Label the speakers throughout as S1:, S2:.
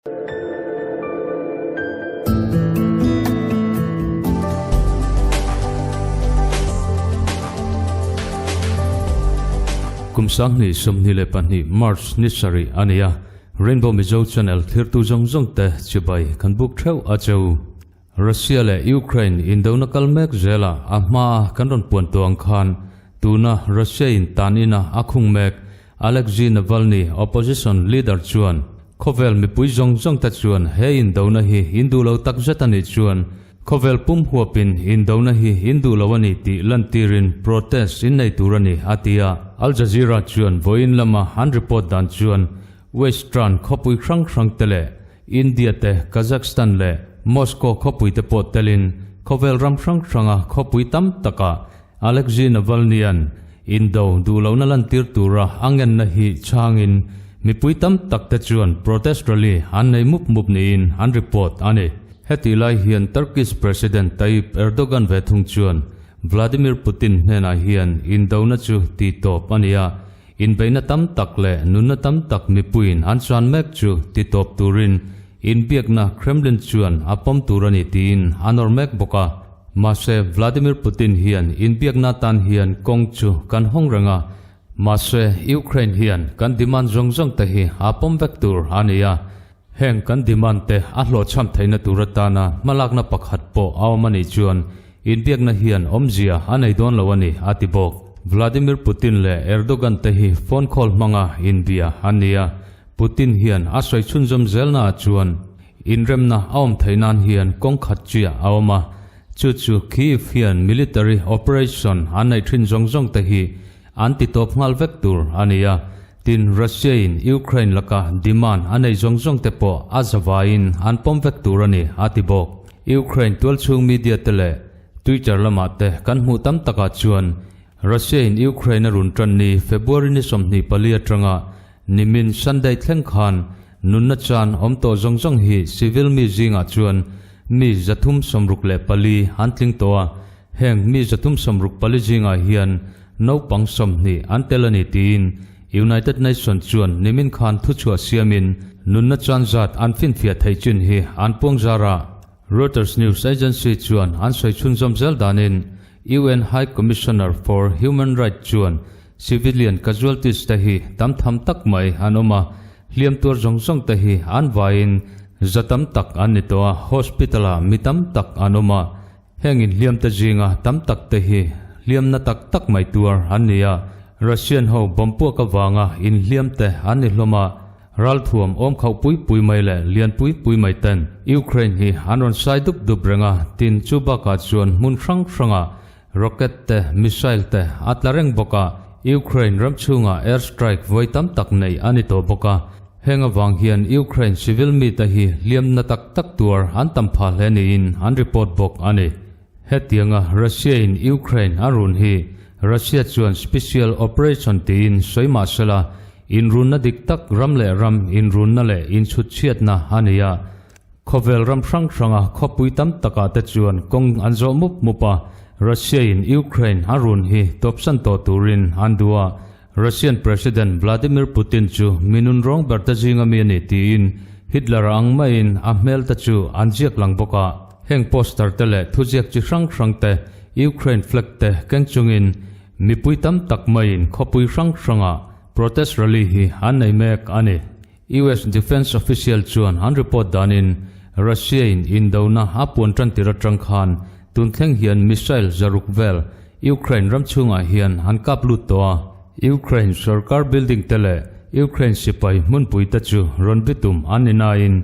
S1: Kum 2022 March ni sarih a ni a, Rainbow Mizo Channel thirtu zawng zawng te chibai kan buk theuh a cheu. Russia leh Ukraine indona kal mek zela a hmaa kan rawn puan tawh ang khan tuna Russia in tan ina a khung mek Alexei Navalny opposition leader chuan khawvel mipui zawng zawng te chuan he indona hi in duh lo tak zet a nih chuan khawvel pum huapin indona hi in duh lo a ni tih lantirin protest in nei tur a ni a ti a. Al Jazeera chuan vawiin lama an report dan chuan Western khawpui hrang hrang te leh India te, Kazakhstan leh Moscow khawpui te pawh telin khawvel ram hrang hranga khawpui tam takah Alexei Navalny-a'n indo duh lohna lantir tura a ngenna hi chhangin mipui tam tak te chuan protest rally an nei mup mup niin an report a ni. Hetih lai hian Turkish President Tayyip Erdogan ve thung chuan Vladimir Putin hnenah hian indona chu tihtawp a ni a, Inbeihna tam tak leh nunna tam tak mipuiin an chuan mek chu ti tawp turin inbiakna Kremlin chuan a pawm tur a ni tiin a nawr mek bawk a. Mahse, Vladimir Putin hian inbiakna tan hian kawng chu kan hawng reng a, mahse, Ukraine hian kan demand zawng zawng te hi a pawm vek tur a ni a, heng kan demand te a hlawhchham theihna tur atana hmalakna pakhat pawh a awm a nih chuan Inbiakna hian awmzia a nei dawn lo a ni, a ti bawk. Vladimir Putin leh Erdogan te hi phone call hmanga inbia an ni a, Putin hian a sawi chhunzawm zelnaah chuan inremna a awm theih nan hian kawng khat chiah a awm a, chu chu Kyiv hian military operation an neih thin zawng zawng te hi an ti tawp nghal vek tur a ni a, tin Russia-in Ukraine laka demand a neih zawng zawng te pawh a zavaiin an pawm vek tur a ni, a ti bawk. Ukraine tualchhung media te leh Twitter lamah te kan hmuh tam takah chuan Russia in Ukraine a run tan ni February ni 24 atanga nimin Sunday thleng khan nunna chan awm tawh zawng zawng hi civil mi zingah chuan mi 364 an tling tawh a, heng mi 364 zingah hian naupang 20 an tel a ni tiin United Nations chuan nimin khan thuchhuah siamin nunna chan zat an finfiah theih chin hi an puang zar a. Reuters news agency chuan an sawi chhunzawm zel danin UN High Commissioner for Human Rights chuan civilian casualties te hi tam tham tak mai an awm a, hliam tuar zawng zawng te hi an vaiin za tam tak an ni tawh a, hospital-ah mi tam tak an awm a, Heng inhliam te zinga tam tak te hi hliamna tak tak mai tuar an ni a, Russian ho bomb puak avanga inhliam te an ni hlawm a, ralthuam awm khauh pui pui mai leh lian pui pui mai ten Ukraine hi an rawn sai dup dup reng a, tin chu bakah chuan hmun hrang hrangah rocket te missile te a tla reng bawk a, Ukraine ram chhungah air strike vawi tam tak neih a ni tawh bawk a. Heng avang hian Ukraine civil mite hi hliamna tak tak tuar an tam phah hle niin an report bawk a ni. Hetianga Russia-in Ukraine a run hi Russia chuan special operation tiin sawi mah sela, inrunna dik tak ram leh ram inrunna leh inchhutchhiatna a ni a. Khawvel ram hrang hranga khawpui tam takah te chuan kawng an zawh mup mup a, Russia-in Ukraine a run hi tawpsan tawh turin an duh a, Russian President Vladimir Putin chu mi nunrawng ber te zinga mi a ni tiin Hitler a ang maiin a hmel te chu an ziak lang bawk a. Heng poster te leh thuziak chi hrang hrang te, Ukraine flag te keng chungin mipui tam tak maiin khawpui hrang hrangah protest rally hi an nei mek a ni. US Defence official chuan an report danin Russia in indona a puan tan tir atang khan tun thleng hian missile zaruk vel Ukraine ram chhungah hian an kap lut tawh a. Ukraine sorkar building te leh Ukraine sipai hmunpui te chu rawn bitum an ni nain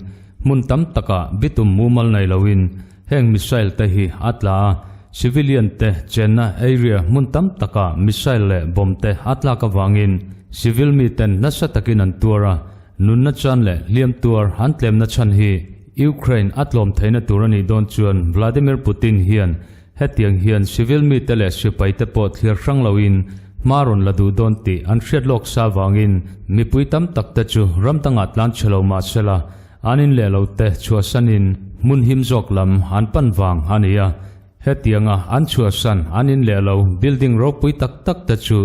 S1: hmun tam takah bitum mumal nei loin heng missile te hi a tla a, civilian te chenna area hmun tam takah missile leh bomb te a tlak avangin civil miten nasa takin an tuar a, nunna chan leh hliam tuar an tlemna chhan hi Ukraine a tlawm theihna tur a nih dawn chuan Vladimir Putin hian hetiang hian civil mite leh sipai te pawh thlir hrang loin hma rawn la duh dawn tih an hriat lawk sa avangin mipui tam tak te chu ram dangah tlan chhe lo mah sela An in leh lo te chhuahsanin hmun him zawk lam an pan vang a ni a, hetianga an chhuahsan an in leh lo building ropui tak tak te chu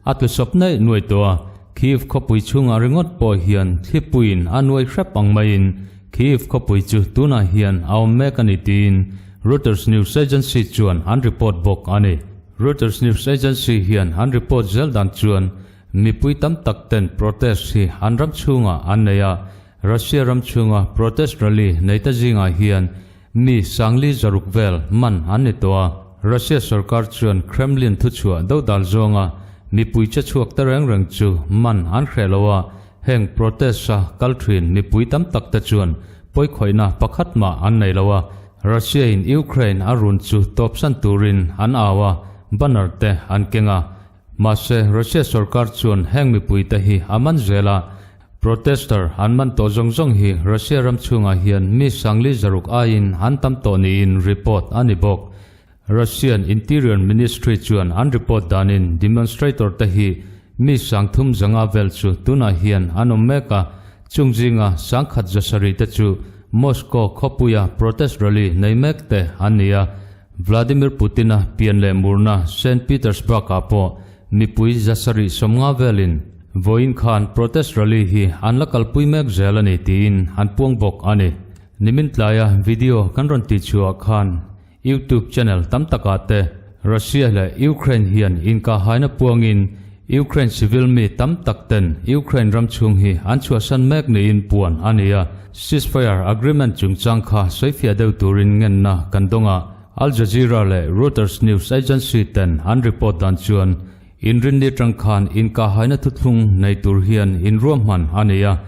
S1: a tlu sawp naih nuai tawh a, Kyiv khawpui chhungah ringawt pawh hian thlipuiin a nuai hrep ang maiin Kyiv khawpui chu tunah hian a awm mek a ni tiin Reuters news agency chuan an report bawk a ni. Reuters news agency hian an report zel dan chuan mipui tam tak ten protest hi an ram chhungah an nei a, Russia ram chhunga protest rally nei ta zingah hian mi sangli zaruk vel man an ni tawh a. Russia sorkar chuan Kremlin thuchhuah dodal zawnga mipui che chhuak ta reng reng chu man an hreh lo a, heng protest-a kal thin mipui tam tak te chuan pawikhawihna pakhat mah an nei lo a. Russia-in Ukraine a run chu tawpsan turin an au a, banner te an keng a. Mahse, Russia sorkar chuan heng mipuite hi a man zel a, protester an man tawh zawng zawng hi Russia ram chhungah hian mi sangli zaruk aiin an tam tawh niin report a ni bawk. Russian Interior Ministry chuan an report danin demonstrator te hi mi sangthum zanga vel chu tunah hian an awm mek a, chung zinga sangkhat zasarih te chu Moscow khawpuia protest rally nei mek te an ni a. Vladimir Putin-a pian leh murna Saint Petersburg-ah pawh mipui zasarih sawmnga velin vawiin khan protest rally hi an la kalpui mek zel a ni tiin an puang bawk a ni. Nimin tlaia video kan rawn tihchhuah khan YouTube channel tam takah te Russia leh Ukraine hian inkahhaina puangin Ukraine civil mi tam tak ten Ukraine ram chhung hi an chhuahsan mek niin puan a ni a. Ceasefire agreement chungchang kha sawifiah deuh turin ngenna kan dawng a, Al Jazeera leh Reuters news agency ten an report dan chuan inrinni atang khan inkahhaina thuthlung nei tur hian inruahman a ni a.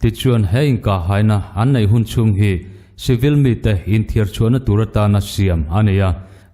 S1: Tichuan he inkahhaina an neih hun chhung hi civil mite inthiar chhuahna tur atana siam a ni a.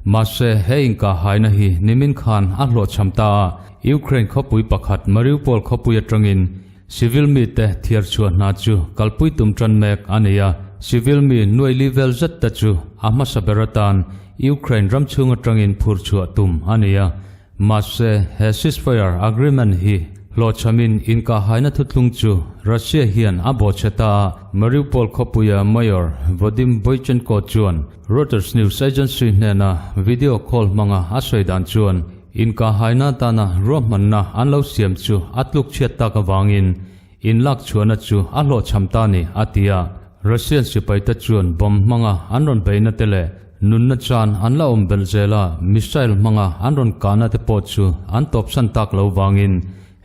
S1: Mahse he inkahhaina hi nimin khan a hlawhchham ta a, Ukraine khawpui pakhat Mariupol khawpui atangin Civil mite thiar chhuah hna chu kalpui tum tan mek a ni a, civil mi nuai li vel zet te chu a hmasa ber atan Ukraine ram chhung atangin phur chhuah tum a ni a. Mahse, he ceasefire agreement hi hlawhchhamin inkahhaina thuthlung chu Russia hian a bawhchhe ta a, Mariupol khawpuia Mayor Vadim Boychenko chuan Reuters news agency hnena video call hmanga a sawi dan chuan, Inkahhaina atana ruahmanna an lo siam chu a tluk chhiat tak avangin inlak chhuahna chu a hlawhchham ta ni, a ti a. Russian sipaite chuan bomb hmanga an rawn beihna te leh nunna chan an la awm belh zel a, missile hmanga an rawn kahna te pawh chu an tawpsan tak lo vangin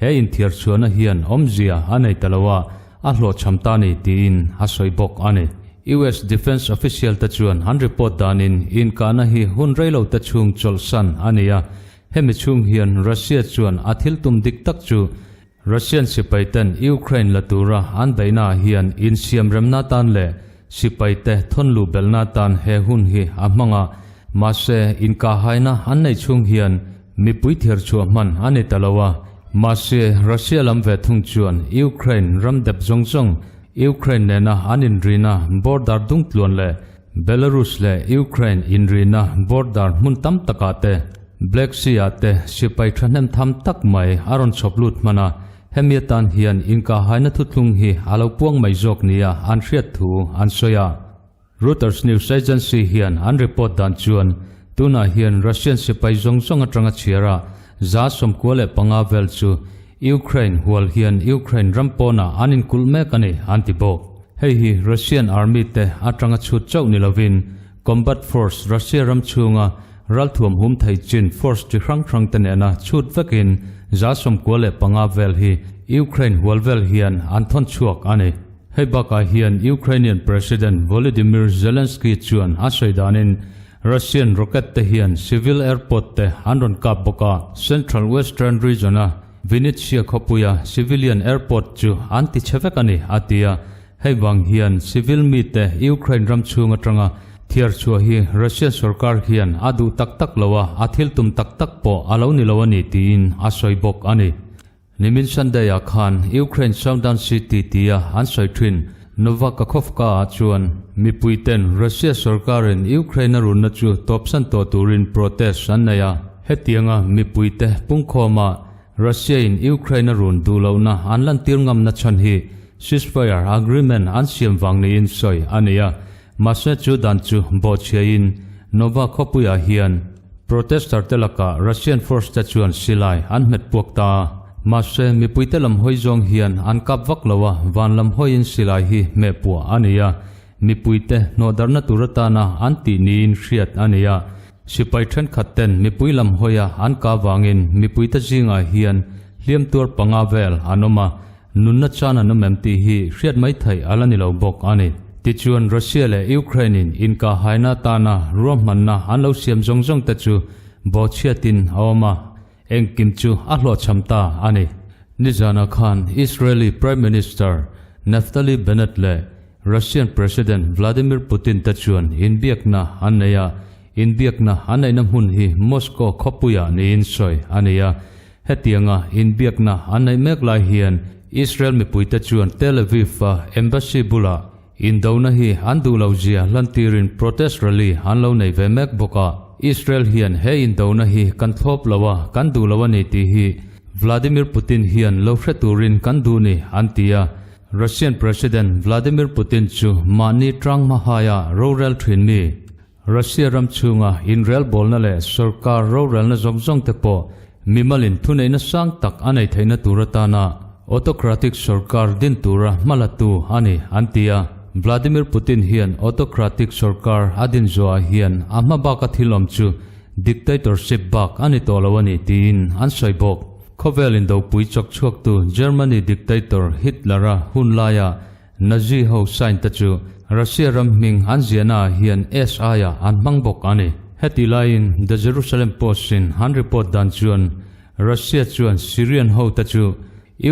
S1: he inthiar chhuahna hian awmzia a nei ta lo a, a hlawhchham ta ni tiin a sawi bawk a ni. US Defence official te chuan an report danin inkahna hi hun reilo te chhung chawlhsan a ni a, hemi chhung hian Russia chuan a thil tum dik tak chu Russian sipai ten Ukraine la tura an beihna ah hian insiamremna tan leh sipai te thawn luh belhna tan he hun hi a hmang a, mahse inkahhaina an neih chhung hian mipui thiar chhuah hman a ni ta lo a, mahse Russia lam ve thung chuan Ukraine ram dep zawng zawng Ukraine nena an inrina border dungtluan leh Belarus leh Ukraine inrina border hmun tam takah te Black Sea-ah te sipai thahnem tham tak mai a rawn chhawp lut hman a, hemi atan hian inkahhaina thuthlung hi a lo puang mai zawk nia an hriat thu an sawi a. Reuters news agency hian an report dan chuan tunah hian Russian sipai zawng zawng atanga chhiar a, 95 vel chu Ukraine hual hian Ukraine ram pawnah an inkulh mek a ni an ti bawk. Hei hi Russian army te atanga chhut chauh ni lovin combat force Russia ram chhunga ralthuam hum thei chin force chi hrang hrang te nena chhut vekin 95 vel hi Ukraine hual vel hian an thawn chhuak a ni. Hei bakah hian Ukrainian President Volodymyr Zelensky chuan a sawi danin Russian rocket te hian civil airport te an rawn kap bawk a, Central Western region-a Vinnytsia khawpuia civilian airport chu an ti chhe vek a ni, a ti a. Hei vang hian civil mite Ukraine ram chhung atanga thiar chhuah hi Russian sorkar hian a duh tak tak lo a, a thil tum tak tak pawh a lo ni lo a ni tiin a sawi bawk a ni. Nimin Sunday-ah khan Ukraine Southern City tia an sawi thin Nova Kakhovka-ah chuan mipuiten Russia sorkarin Ukraine a runna chu tawpsan tawh turin protest an nei a. Hetianga mipuite pungkhawma Russia-in Ukraine a run duh lohna an lantir ngamna chhan hi ceasefire agreement an siam vang niin sawi a ni a. Mahse chu dan chu bawhchhiain Nova khawpuiah hian protester te lakah Russian force te chuan silai an hmet puak ta a. Mahse mipuite lam hawi zawng hian an kap vak lo a, van lam hawiin silai hi hmeh puah a ni a. mipuite hnawhdarhna tur atana an tih niin hriat a ni a. Sipai thenkhat ten mipui lam hawia an kah vangin mipuite zingah hian hliam tuar panga vel an awm a, nunna chan an awm em tih hi hriat mai theih a la ni lo bawk a ni. Tichuan Russia leh Ukraine in inkahhaina atana ruahmanna an lo siam zawng zawng te chu bawhchhiatin a awm a, Engkim chu a hlawhchham ta a ni. Nizana khan Israeli Prime Minister Naftali Bennett leh Russian President Vladimir Putin te chuan inbiakna an nei a, inbiakna an neihna hmun hi Moscow khawpuiah niin sawi a ni a. Hetianga inbiakna an neih mek lai hian Israel mipuite chuan Tel Aviv-a embassy bulah Indona hi an duh lo zia lantirin protest rally an lo nei ve mek bawk a. Israel hian he indona hi kan thlawp lo a, kan duh lo a ni tih hi Vladimir Putin hian lo hre turin kan duh ni an ti a. Russian President Vladimir Putin chu mahni tang hmahaia rorel thin mi, Russia ram chhunga inrelbawlna leh sorkar rorelna zawng zawng te pawh mimalin thuneihna sang tak a nei theihna tur atana autocratic sorkar din tura hmalatu a ni an ti a. Vladimir Putin hian autocratic sorkar a din zuahah hian a hma baka thil awm chu dictatorship bak a ni tawh lo a ni tiin an sawi bawk. Khawvel indopui chawk chhuaktu Germany dictator Hitler-a hun laia Nazi ho sign te chu Russia ram hming an ziahna ah hian SI ah an hmang bawk a ni. Heti laiin The Jerusalem Post in an report dan chuan Russia chuan Syrian ho te chu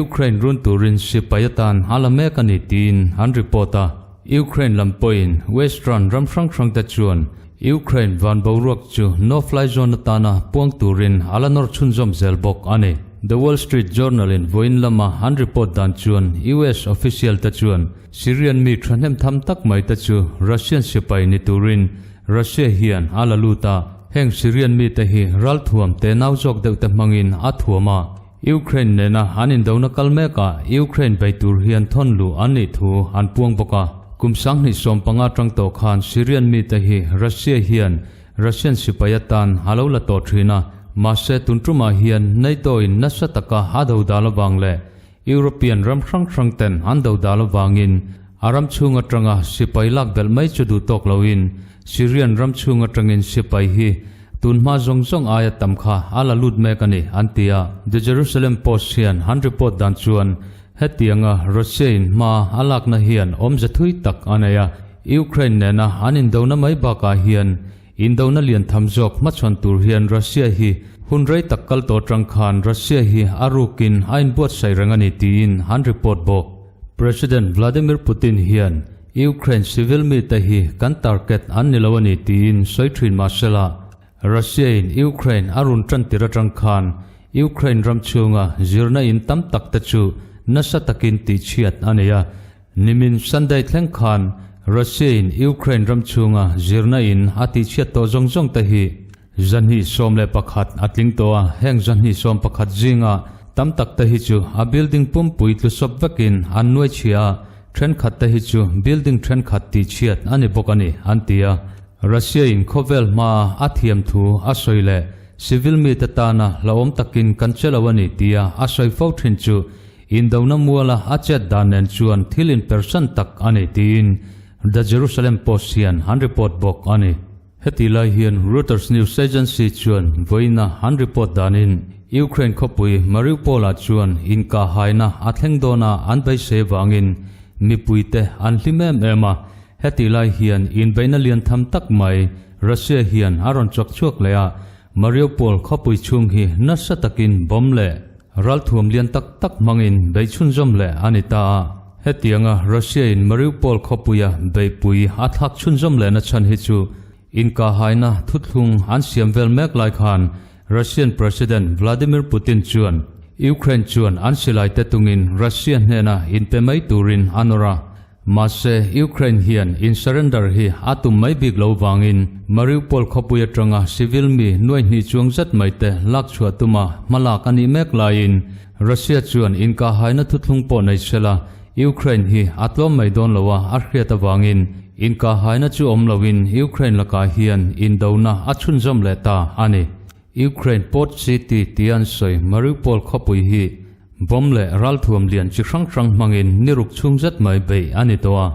S1: Ukraine run turin sipai atan a la mek a ni tiin an report a. Ukraine lam pawhin Western ram hrang hrang te chuan Ukraine van boruak chu no-fly zone atana puang turin a la nawr chhunzawm zel bawk a ni. The Wall Street Journal in vawiin lama an report dan chuan US official te chuan Syrian mi thahnem tham tak mai te chu Russian sipai ni turin Russia hian a la lut a, heng Syrian mi te hi ralthuam te nau zawk deuh te hmangin a thuam a, Ukraine nena an indona kal mekah Ukraine bei tur hian thawn luh an nih thu an puang bawk a. Kum 2015 atang tawh khan Syrian mite hi Russia hian Russian sipai atan a lo la tawh thin a, mahse tun tumah hian NATO in nasa taka a do dal avang leh European ram hrang hrang ten an do dal avangin a ram chhung atanga sipai lak belh mai chu duh tawk loin Syrian ram chhung atangin sipai hi Tun hma zawng zawng aia tam kha a la lut mek a ni, an ti a. The Jerusalem Post hian han report dan chuan hetianga Russia-in hma a lakna hian awmze thui tak a nei a, Ukraine nena an indona mai bakah hian indona lian tham zawk hmachhawn tur hian Russia hi hun rei tak kal tawh atang khan Russia hi a rukin a inbuatsaih reng a ni tiin an report bawk. President Vladimir Putin hian Ukraine civil mite hi kan target an ni lo a ni tiin sawi thin mah sela, Russia in Ukraine a run tan tir atang khan Ukraine ram chhunga zirna in tam tak te chu nasa takin tihchhiat a nei a. Nimin Sunday thleng khan Russia in Ukraine ram chhunga zirna in a tihchhiat tawh zawng zawng te hi 211 a tling tawh a, heng 211 zinga tam tak te hi chu a building pumpui tlu sawp vekin an nuai chhia a, thenkhat te hi chu building thenkhat tih chhiat a ni bawk a ni, an ti a. Russia in khawvel hmaa a thiam thu a sawi leh civil mite tana hlauhawm takin kan che lo a ni tia a sawi fo thin chu indona muala a chet dan nen chuan thil inpersan tak a ni tiin The Jerusalem Post hian an report bawk a ni. Heti lai hian Reuters news agency chuan vawiina an report danin Ukraine khawpui Mariupol-ah chuan inkahhaina a thleng dawn a an beisei avangin mipuite an hlim em em a, heti lai hian inbeihna lian tham tak mai Russia hian a rawn chawk chhuak leh a, Mariupol khawpui chhung hi nasa takin bomb leh ralthuam lian tak tak hmangin bei chhunzawm leh a ni ta a. Hetianga Russia-in Mariupol khawpuia beihpui a thlak chhunzawm lehna chhan hi chu inkahhaina thuthlung an siam vel mek lai khan Russian President Vladimir Putin chuan Ukraine chuan an silaite tungin Russia hnena inpe mai turin a nawr a. Mahse, Ukraine hian in surrender hi a tum mai bik lo vangin Mariupol khawpui atanga civil mi nuai hnih chuang zet mai te lak chhuah tuma hmalak a nih mek laiin Russia chuan inkahhaina thuthlung pawh nei sela Ukraine hi a tlawm mai dawn lo a a hriat avangin inkahhaina chu awm loin Ukraine lakah hian indona a chhunzawm leh ta a ni. Ukraine port city tia an sawi Mariupol khawpui hi Bomb leh ralthuam lian chi hrang hrang hmangin ni ruk chhung zet mai beih a ni tawh a.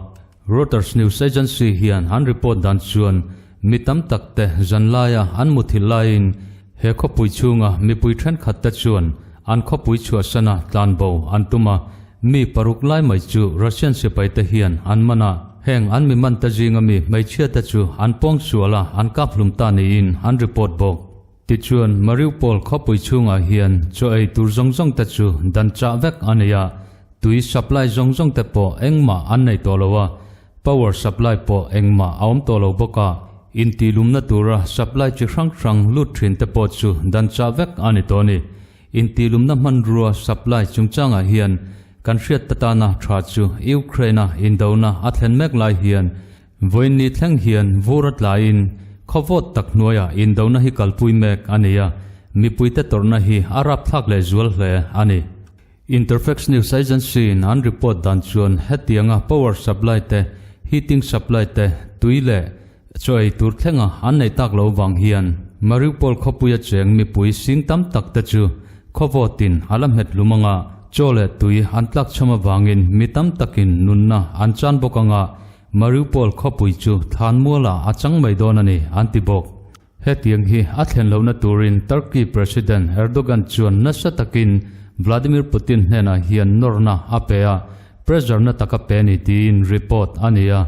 S1: Reuters news agency hian an report dan chuan mi tam tak te zan laia an muthilh laiin he khawpui chhunga mipui thenkhat te chuan an khawpui chhuahsana tlanbo an tum a, mi paruk lai mai chu Russian sipai te hian an man a, heng an mi man te zinga mi hmeichhia te chu an pawng sual a, an kap hlum ta niin an report bawk. Tichuan, Mariupol khawpui chhungah hian chaw ei tur zawng zawng te chu dan chah vek a nei a, tui supply zawng zawng te pawh engmah an nei tawh lo a, power supply pawh engmah a awm tawh lo bawk a, intihlumna tura supply chi hrang hrang lut thin te pawh chu dan chah vek a ni tawh a ni. Intihlumna hmanrua supply chungchangah hian kan hriat ta tana tha chu Ukraine-a indona a thlen mek lai hian Vawiin ni thleng hian vur a tlaiin khawvawt tak hnuaiah indona hi kalpui mek a ni a, mipuite tawrhna hi a rapthlak leh zual hle a ni. Interfax News Agency-in an report dan chuan hetianga power supply te, heating supply te, tui leh chaw ei tur thlenga an nei tak lo vang hian Mariupol khawpuia cheng mipui sing tam tak te chu khawvawtin a la hmet hlum anga chaw leh tui an tlakchham avangin mi tam takin nunna an chan bawk anga Mariupol khawpui chu thlanmualah a chang mai dawn a ni, an ti bawk. Hetiang hi a thlen lohna turin Turkey President Erdogan chuan nasa takin Vladimir Putin hnenah hian nawrna a pe a, pressure na tak a pe a ni tiin report a ni a.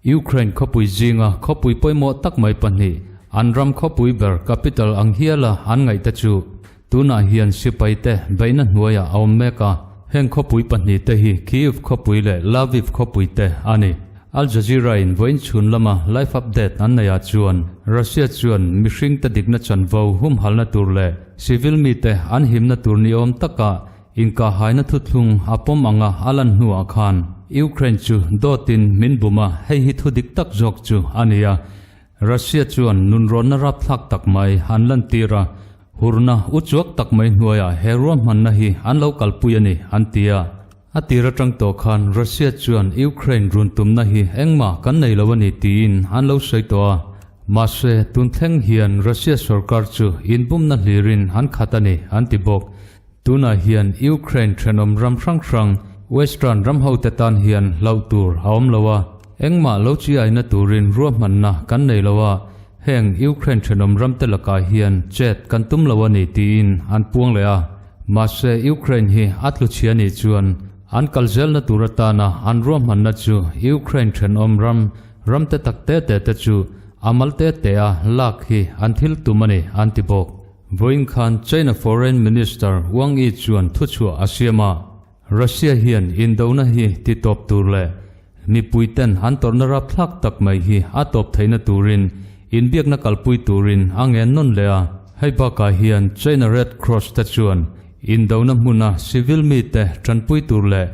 S1: Ukraine khawpui zinga khawpui pawimawh tak mai pahnih, an ram khawpui ber capital ang hiala an ngaihte chu Tunah hian sipaite beihna hnuaiah a awm mek a, heng khawpui pahnihte hi Kyiv khawpui leh Lviv khawpuite a ni. Al Jazeera-in vawiin chhun lama live update an neihah chuan Russia chuan mihringte dikna chanvo humhalna tur leh civil mite an himna tur ni awm taka inkahhaina thuthlung a pawm anga a lan hnuah khan Ukraine chu dawtin min bum a, hei hi thu dik tak zawk chu a ni a. Russia chuan nunrawnna rapthlak tak mai an lantir a, Hurna u chuak tak mai hnuaiah he ruahmanna hi an lo kalpui a ni, an ti a. A tir atang tawh khan Russia chuan Ukraine run tumna hi engmah kan nei lo a ni tiin an lo sawi tawh a. Mahse, tun thleng hian Russia sorkar chu inbumna hlirin an khat a ni, an ti bawk. Tunah hian Ukraine thenawm ram hrang hrang, Western ram hote tan hian hlauh tur a awm lo a. Engmah lo chiaina turin ruahmanna kan nei lo a, heng Ukraine thenawm ramte lakah hian chet kan tum lo a ni tiin an puang leh a. Mahse Ukraine hi a tlu chhia nih chuan an kal zelna tur atana an ruahmanna chu Ukraine thenawm ram ramte tak te te te chu a mal te te a lak hi an thil tum a ni an ti bawk. Vawiin khan China Foreign Minister Wang Yi chuan thuchhuah a siam a. Russia hian indona hi ti tawp tur leh mipuiten an tawrhna rapthlak tak mai hi a tawp theihna turin inbiakna kalpui turin a ngen nawn leh a. Hei bakah hian China Red Cross te chuan indona hmuna civil mite tanpui tur leh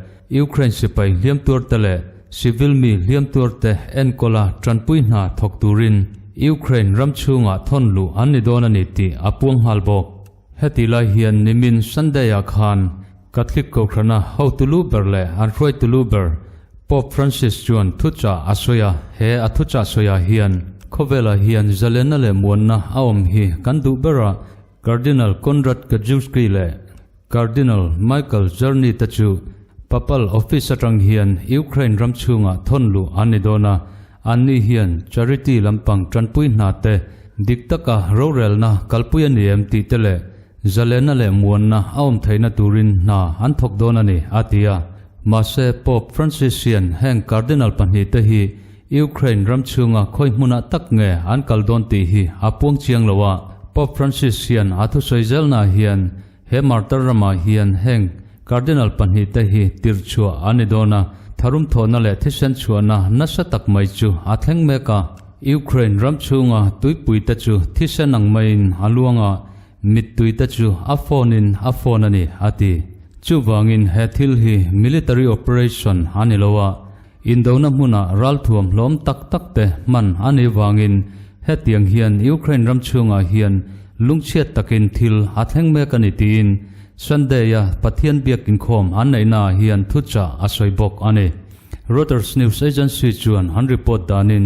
S1: Ukraine sipai hliam tuarte leh civil mi hliam tuarte enkawla tanpui hna thawk turin Ukraine ram chhungah thawn luh an ni dawn a ni tih a puang nghal bawk. Heti lai hian nimin Sunday-ah khan Catholic Kohhrana hotu lu ber leh an hruaitu lu ber Pope Francis chuan thuchah a sawi a, he a thuchah sawiah hian khawvelah hian zalenna leh muanna a awm hi kan duh ber a, Cardinal Konrad Krajewski leh Cardinal Michael Czerny te chu Papal Office atang hian Ukraine ram chhungah thawn luh an ni dawn a, Anni hian charity lampang tanpui hna te dik taka rorelna kalpui a ni em tih te leh zalenna leh muanna a awm theihna turin hna an thawk dawn a ni, a ti a. Mahse, Pope Francis hian heng Cardinal pahnihte hi Ukraine ram chhunga khawi hmunah tak nge an kal dawn tih hi a puang chiang lo a. Pope Francis hian a thusawi zelnaah hian He martar ramah hian heng Cardinal pahnihte hi tirhchhuah an ni dawn a, tharum thawhna leh thisen chhuahna nasa tak mai chu a thleng mek a. Ukraine ram chhunga tuipuite chu thisen ang maiin a luang a, mittuite chu a phone-in a phone a ni, a ti. Chuvangin he thil hi military operation a ni lo a, indona hmuna ralthuam hlawm tak takte hman a nih vangin hetiang hian Ukraine ram chhungah hian lungchhiat takin thil a thleng mek a ni tiin Sunday-a Pathian biak inkhawm an neihnaah hian thuchah a sawi bawk a ni. Reuters news agency chuan an report danin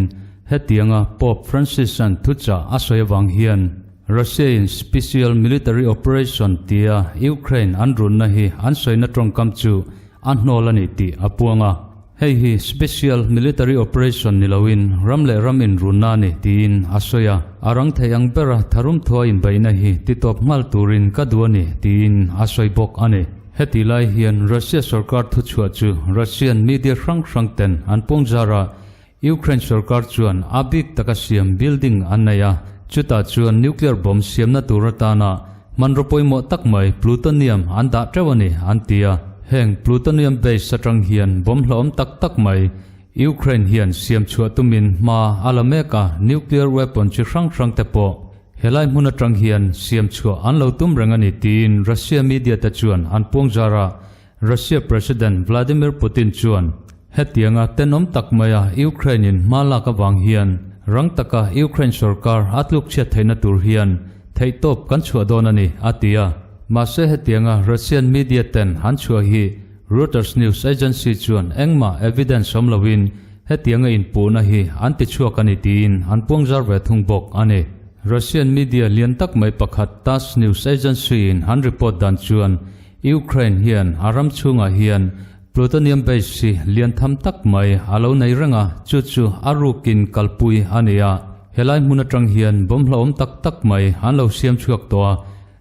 S1: hetianga Pope Francis-a'n thuchah a sawi avang hian Russia-in special military operation tia Ukraine an runna hi an sawina tawngkam chu a hnawl a ni tih a puang a. Hei hi special military operation ni loin ram leh ram inrunna a ni tiin a sawi a. A rang thei ang bera tharum thua inbeihna hi titawp nghal turin ka duh a ni tiin a sawi bawk a ni. Heti lai hian Russia sorkar thuchhuah chu Russian media hrang hrang ten an pawng zar a, Ukraine sorkar chuan a bik taka siam building an nei a, chutah chuan nuclear bomb siamna tur atana hmanraw pawimawh tak mai plutonium an dah teuh a ni an ti a. Heng plutonium base atang hian bomb hlauhawm tak tak mai Ukraine hian siam chhuah tumin hma a la mek a, nuclear weapon chi hrang hrang te pawh helai hmun atang hian siam chhuah an lo tum reng a ni tiin Russia media te chuan an puang zar a. Russia President Vladimir Putin chuan hetianga tenawm tak maia Ukraine-in hma lak avang hian rang taka Ukraine sorkar a tluk chhiat theihna tur hian theihtawp kan chhuah dawn a ni, a ti a. Mahse hetianga Russian media ten an chhuah hi Reuters news agency chuan engmah evidence awm loin hetianga inpuhna hi an ti chhuak a ni tiin an puangzar ve thung bawk a ni. Russian media lian tak mai pakhat Tass news agency-in an report dan chuan Ukraine hian a ram chhungah hian plutonium base hi lian tham tak mai a lo nei reng a, chu chu a rukin kalpui a ni a. Helai hmun atang hian bomb hlauhawm tak tak mai an lo siam chhuak tawh a,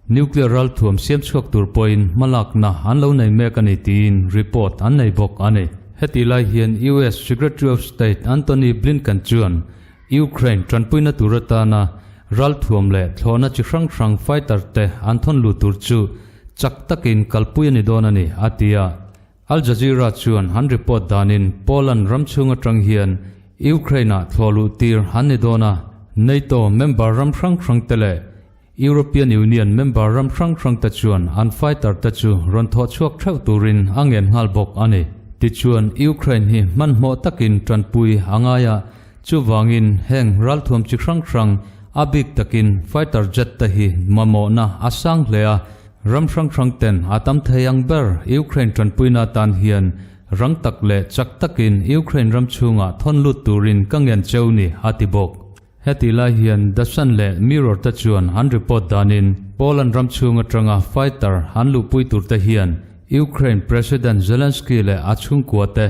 S1: nuclear ralthuam siam chhuak tur pawhin hmalakna an lo nei mek a ni tiin report an nei bawk a ni. Hetih lai hian US Secretary of State Antony Blinken chuan Ukraine tanpuina tur atana ralthuam leh thlawhna chi hrang hrang fighter te an thawn lut tur chu chak takin kalpui a ni dawn a ni, a ti a. Al Jazeera chuan an report danin Poland ram chhung atang hian Ukraine-ah thlawh luh tir an ni dawn a, NATO member ram hrang hrang te leh European Union member ram hrang hrang te chuan an fighter te chu rawn thawh chhuak theuh turin a ngen nghal bawk a ni. Tichuan Ukraine hi hmanhmawh takin tanpui a ngai a, chuvangin heng ralthuam chi hrang hrang a bik takin fighter jet te hi mamawhna a sang hle a, ram hrang hrang ten a tam thei ang ber Ukraine tanpuina atan hian rang tak leh chak takin Ukraine ram chhungah thawn lut turin ka ngen cheu ni a ti bawk. Hetih lai hian The Sun leh Mirror te chuan an report danin Poland ram chhung atanga fighter an luhpui tur te hian Ukraine President Zelensky leh a chhungkua te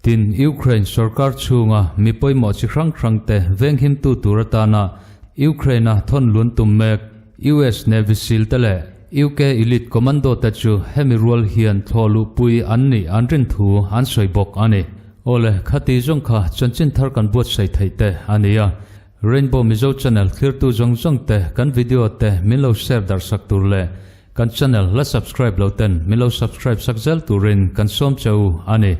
S1: tin Ukraine sorkar chhunga mi pawimawh chi hrang hrang te venghimtu tur atana Ukraine-a thawn lun tum mek US Navy Seal te leh UK Elite Commando te chu hemi rual hian thlawh luhpui an nih an rin thu an sawi bawk a ni. Awle, khati zawng kha chanchin thar kan buatsaih theih te a ni a. Rainbow Mizo channel thlirtu zawng zawng te kan video te min lo share darh sak tur leh kan channel la subscribe lo ten min lo subscribe sak zel turin kan sawm che u a ni.